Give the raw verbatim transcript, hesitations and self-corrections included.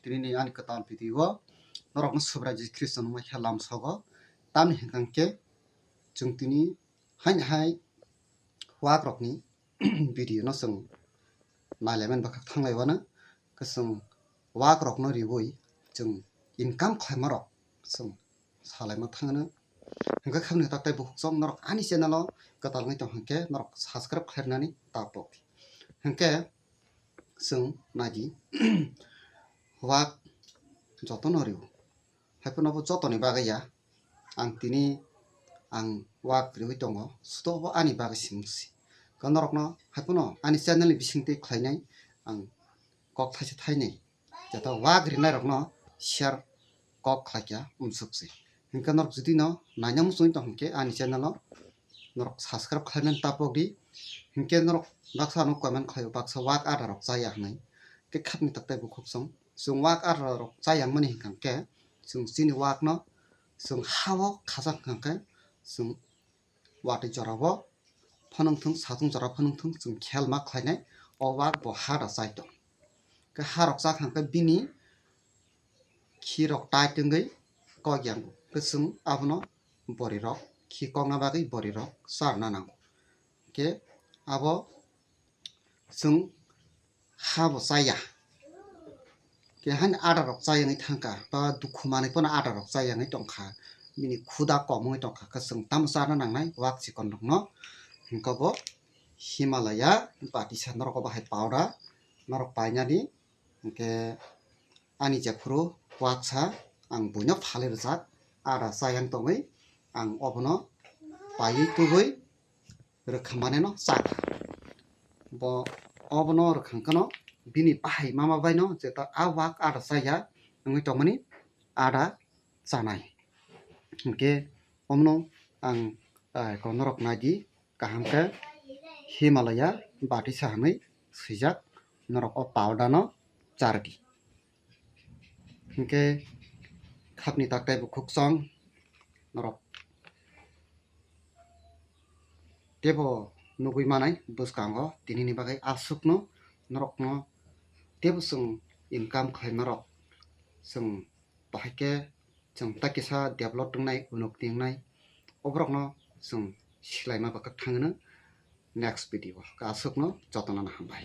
tini ni ani kwtal video o norok no Subrai Jisu Khristo nungma khe lamsogo. Tamni hwnkha khe chwng tini haini hai wak rokni video no chwng nailaimani bwkhak thanglai wano. Khe chwng wak rokno riwi chwng income khlaima rok chwng salaima thangno. Hwnkhe khabni tak tei bukhuk chwng norok ani channel o kwtal wngwi tong hwnkhe norok subscribe khlairnani ta pok. Hwnkhe chwng naidi wak jotono rw. Haiphano bo jotoni bagwi ya. Ang tini ang wak riwi tongo, sudo bo ani bagwi simung si. Khe norokno haiphano ani channel ni bisingtwi khlainai ang kok thaisa thainai. Jata wak rinai rokno share kok khlai kya umsuk si. Hwnkhe norok jodi no naina muchungwi tong hwnkhe ani channel o norok subscribe khlainani ta pok di. Hwnkhe norok baksa ano comment khlaio, baksa wak ada rok chaya hwnwi. Khe khapni tak tei bukhuk chwng, chwng wak ada rok chaya wngmani hwnkha khe chwng chini wak no chwng ha o khacha hwnkha khe chwng watwi jora o phonong thung, satung jora phonong thung, chwng khel ma khlainai o wak bo ha da chai tong. Khe ha rok chak hwnkha khe bini khi rok tai tongwi kok yango. Khe chwng abono bori rok khi kokna bagwi bori rok charna nango. Khe abo chwng ha bo chaya. Khe haino ada rok chayangwi thangkha, ba dukhu manwi phano ada rok chayangwi tongkha, bini khuda kom wngwi tongkha, khe chwng tamo charna nangnai wak chikon rokno? Hwnkhe bo Himalaya batisa norok bo hai powder norok painani. Hwnkhe ani jephuru waksa ang buino phalwi rwjak, ada chayang tongwi ang obono paiwi tubui rwkhamanino chakha. Bo obono rwkhang kheno bini bahai mama baino jeta a wak ada chaya wngwi tongmani ada chanai. Hwnkhe omono ang, ah, ko norok naidi kaham khe Himalaya batisa hwnwi swijak, norok o powder no chardi. Hwnkhe khapni tak tei bukhuk chwng norok teibo nugwi manai bwskango tinini bagwi aswkno norokno teibo chwng income khlaima rok chwng bahai khe chwng ta kisa develop wngnai, unoti wngnai, oborokno chwng silaima bwkhak thangno next video o. Aswkno jotono hambai.